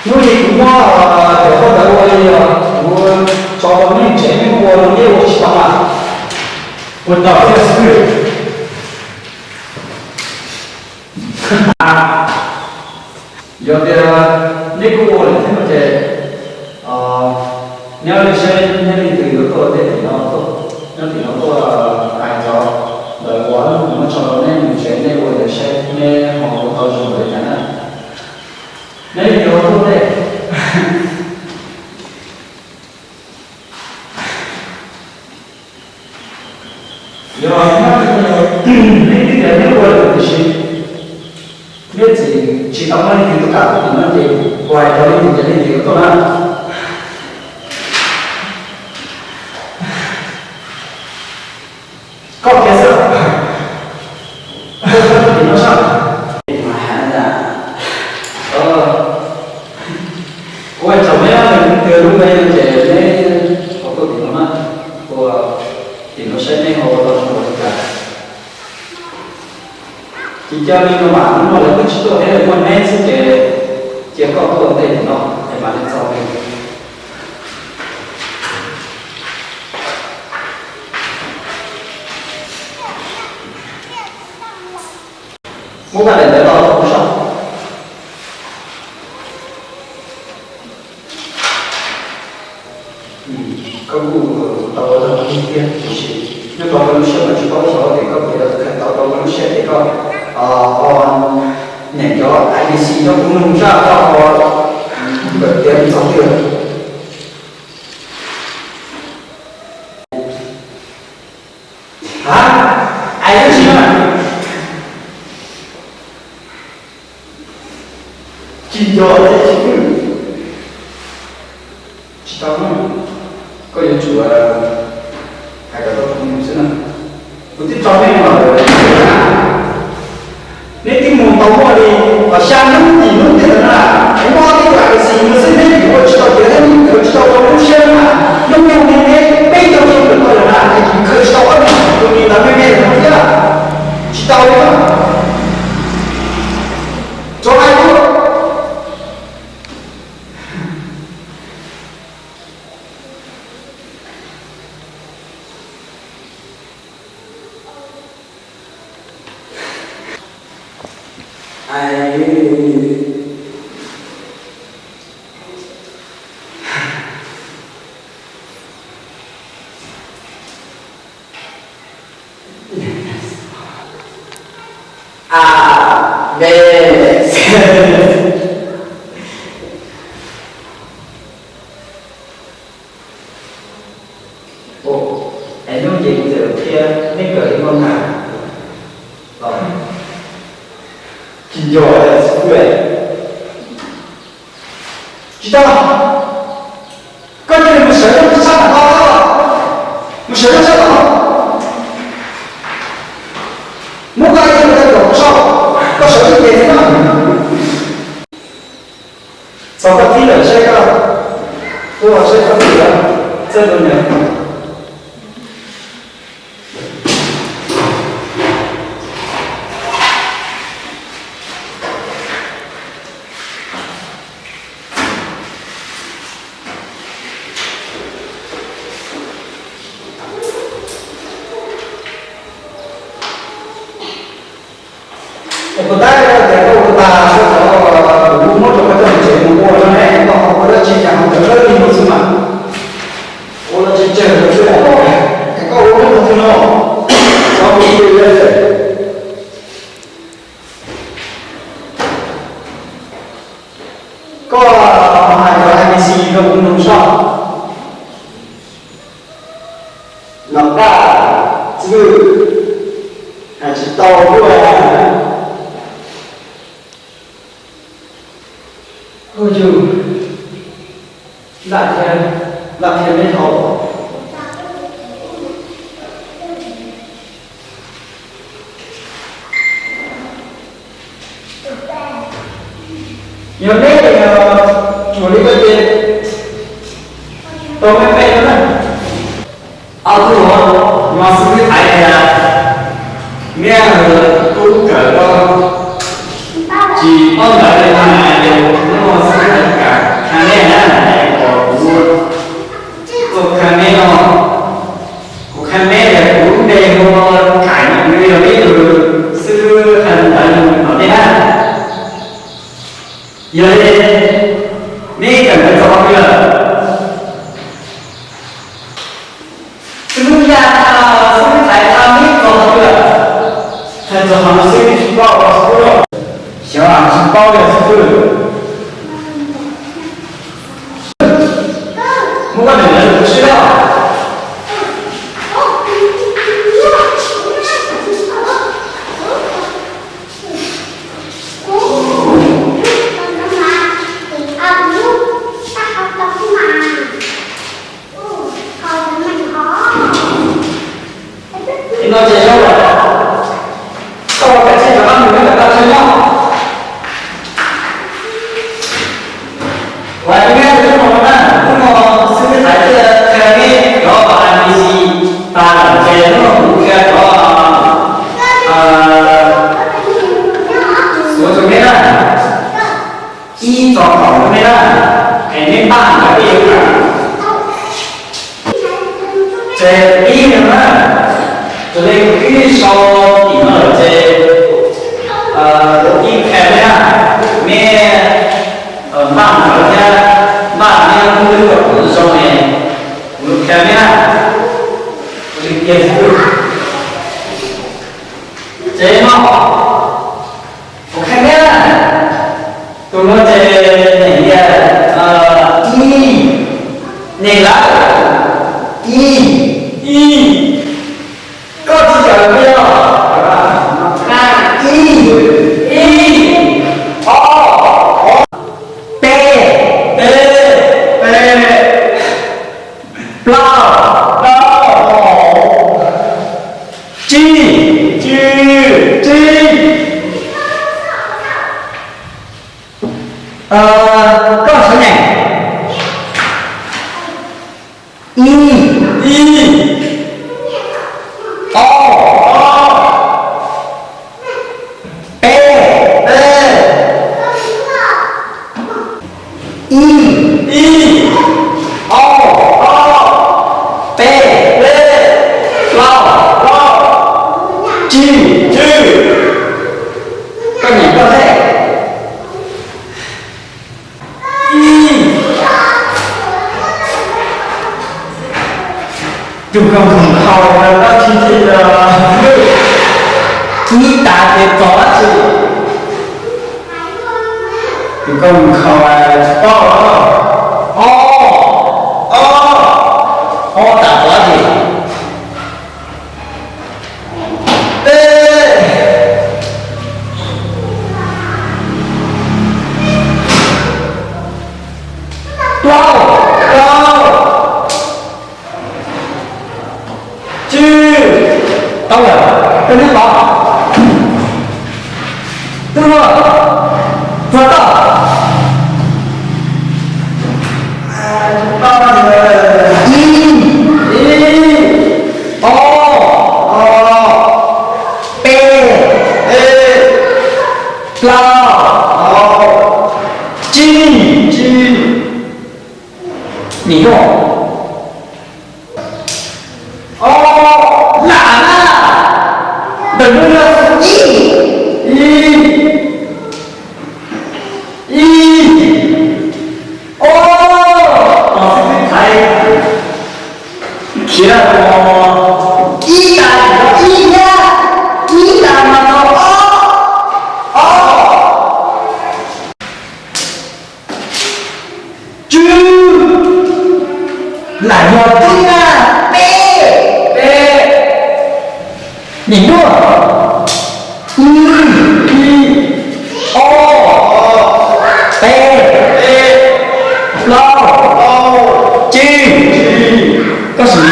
Hnub ib kuv muab cov paj ntawd ua li os, kuv tso rau nej tsev, nej ua no nej ua tsis tau mas. Ua tau thiab xwb. Yog tias nej kuj ua lawm thiab no ces neb li saib neb leej twg yuav tuaj tej tim no tuaj, nyob tim no tuaj hais cov ntawd ua, kuv muab tso rau nej mus tsev nej ua ntawd saib neb ho ua tau zoo li cas na. Neb leej twg ho tuaj tej. Yog neb twb tias neb ua lawm tiam sis neb tseem tsis tau muaj leej twg tuaj kam tim no ces kuv hais rau leej twg ces leej twg yuav tuaj na. Koj kiag xwb. Koj tuaj tim no sab. Kuv hais tsaum neb leej twg lub npe no ces neb ho tuaj tim no na, ua tim no saib neb ho ua tau zoo li cas. Ces cia li no mas hnub no lawv twb tsis tuaj thiab, muaj neb xwb ces cia koj tuaj ntej tim no es mam li txog li. Muab vaj daim ntawv los rau kuv saib. Koj kuj tau ua tau lig tiag tiam sis nyob rau koj lub siab mas tsis paub xyov tias koj puas yuav khaws tau rau koj lub siab tias koj ho nyeem cov I D C nyob kuv nug zaj koj ho kawm tiav li txog twg. Ha, ais lub tsis na. Tsis nco thiab tsis pwm. Tsis tau na, koj yuav tsum hais kom tau tus nws xwb na. Kuv twb tso nej los lawm, neb twb mus tau muaj li xya hnub yim hnub tej ntawd na, es muaj ob peb tus A K C mus xwb neb yuav ua tsis tau tiav thiab neb yuav tsis tau rau lub siab na. Hnub nyoog li neb peb caug xyoo lawm no lawm na, es kuv khaws tsis tau ob tus tus ntawd me me lawm thiab. Tsis tau li. Tso hais lawm. A, B, C. Ua, es hnub ces kuv txawm qhia neb kawm li koj na. Tsis nco, tsis tau. Koj cia li mus sawv zog sab tom no, mus sawv zog sab tom no. Muab koj ib tug tau kaum tsau, koj sawv ib tes xwb na. Txog koj thib lawm saib koj, tuaj saib koj thib lawm, txawj tus nws. Es puas tab tias koj ua tag xwb, kuv muab rau koj coj mus tsev mus ua no ne, koj ho ua dab tsi cas ho tawm dawb li no xwb mas. Ua dab tsi tsawg xwb, es koj ua lub qhov twg no, xyov kuv li. Koj hais cov A B C rau kuv mloog soj. Nom qab, txwj, hais tsis tau luaj. Ua yus, lam thiab, lam thiab neb thaum. Yog neb tsuas li koj ces tau me me no na. Ob tug no xwb hais tias neb tub kawm tsis paub ntawv li no na, yus hnub no xwb hais tias Yog li, neb kawm ntawv txog qhov twg lawm? Xib hwb Yaj tha, xib hwb Thaiv tha, neb txog qhov twg lawm? Txog qhov no xwb tsis paub los xib hwb. Xyov tsis paub yog xib hwb. Muab koj niam lawv lus sib laj. Li no ces zoo lawm. Koj ua kav tsij rov qab mus nyob tom koj chaw nyob. Uas ib hnub hnub no na, hnub no xib hwb Thaiv thiaj qhia neb cov A B C tas lawm ces hnub no kuv qhia cov xuav rau neb na. Ib txog kaum rau neb na, es neb npaj ntawd ib yam. Ces ib no na, raws li kuv twb sau tim no lawm ces kuv ib qhia neb na, neb npaj ntawd thiab npaj neb lub hnub twb kom zoo es kuv qhia neb na. Ces no, kuv qhia neb na, tus no ces nws tias ib, nws lawm ib, ib, koj tsis kawm li os, ib, ib, ob, ob, peb, peb, peb, plaub, plaub, tsib, tsib, tsib. Koj sawv neeg. Ib, ib, ob, ob, peb, peb, ib, ib, ob, ob, peb, peb, plaub, plaub, tsib, tsib. Koj niam koj teb. Tus koj nkhaus khaus dab tsi thiab? Ib tas ces txog dab tsi? Tus koj nkhaus tsis paub los? Ob, ob, ob tas txog dab tsi? Peb, plaub, plaub, tsib, tau lawm, peb neb tau. Twb muaj, txog tau. Ib, ib, ob, ob, peb, peb, plaub, plaub, tsib, tsib. Nim no, ob, lam na, ntawm no yog ib, ib, ib, ob, tos xib hwb Thaiv khiav los ib tas, ib thiab, ib tas mas tau ob, ob. Tsib, lam yog tsib na, peb, peb, nim no, ib, ib, ob, ob, peb, peb, plaub, plaub, tsib, tsib. Koj sim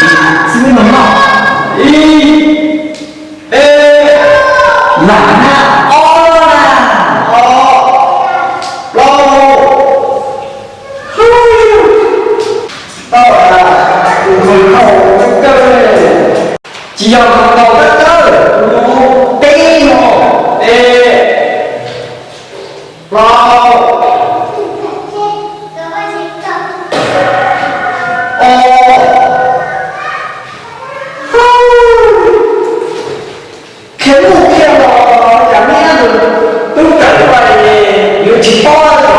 xib hwb no noj. Ib, peb, lam na, ob na, ob, plaub. Tau, tus nkhaus kawg kawg, tsis yog nkhaus kawg kawg, peb no, peb, plaub, ob, qhia mus qhia los cas neb tub tawm tuaj yuav tsis paub cov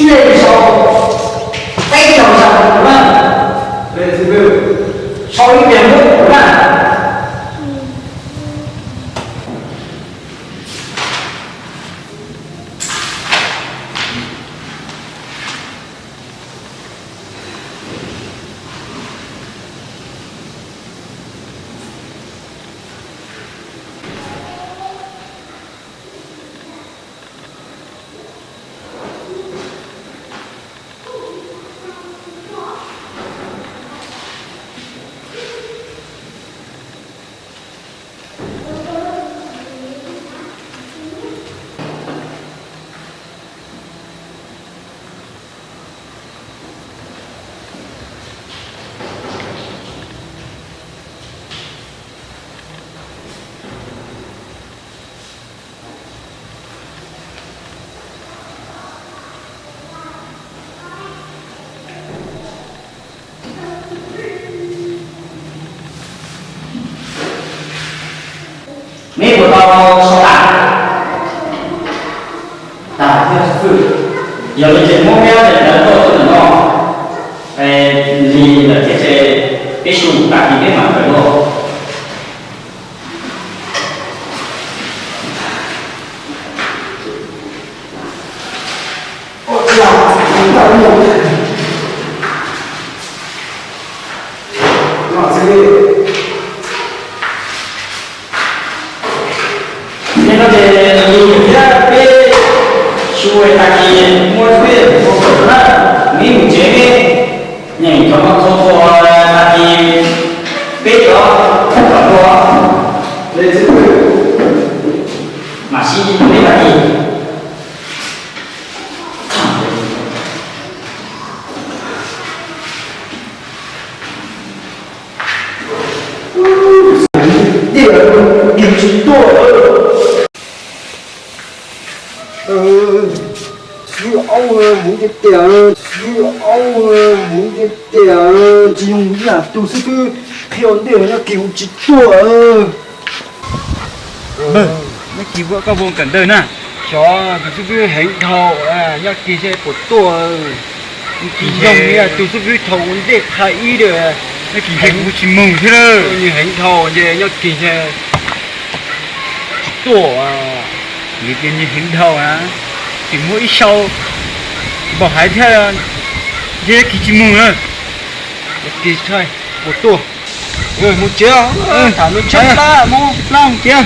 Ib leeg sau peb caug xya na, sau ib pliag muab kuv na. Neb puas tau sau tas? Tas thiab xib fwb. Yog li ces muab peb ob daim ntawv tuaj rau ntawm no, li ntawm thiab ces peb su tag kis peb mam kawm dua. Yog no ces nws thiab peb su tag kis muaj peb ua kawm na, neb mus tsev, nyeem cov no txhua txhua tag kis peb cov kawm dua, mam sib ntsib tag kis. Tiag, kis tsis tuaj. Xib fwb aub, huv tiag tiag, xib fwb aub, huv tiag tiag, tsis yog ib yam tus xib fwb qhia ua ntej, nyob kis huv tsis tuaj. Nyob kis koj puas kawm ntawv na? Xyov tus xib fwb heev dhau, nyob kis ces puas tuaj. Kis zoo li tus xib fwb thaum ua ntej qha ib, nyob kis ces kuv tsis mus thiab. Nws heev dhau ces nyob kis ces tsis tuaj. Nws tias nws heev dhau na, tseem muaj ib sau npaum hais thiab, ntshe kis tsis mus na. Kis puas tuaj. Mus tsev, tham mus tsev, plab mus tsev.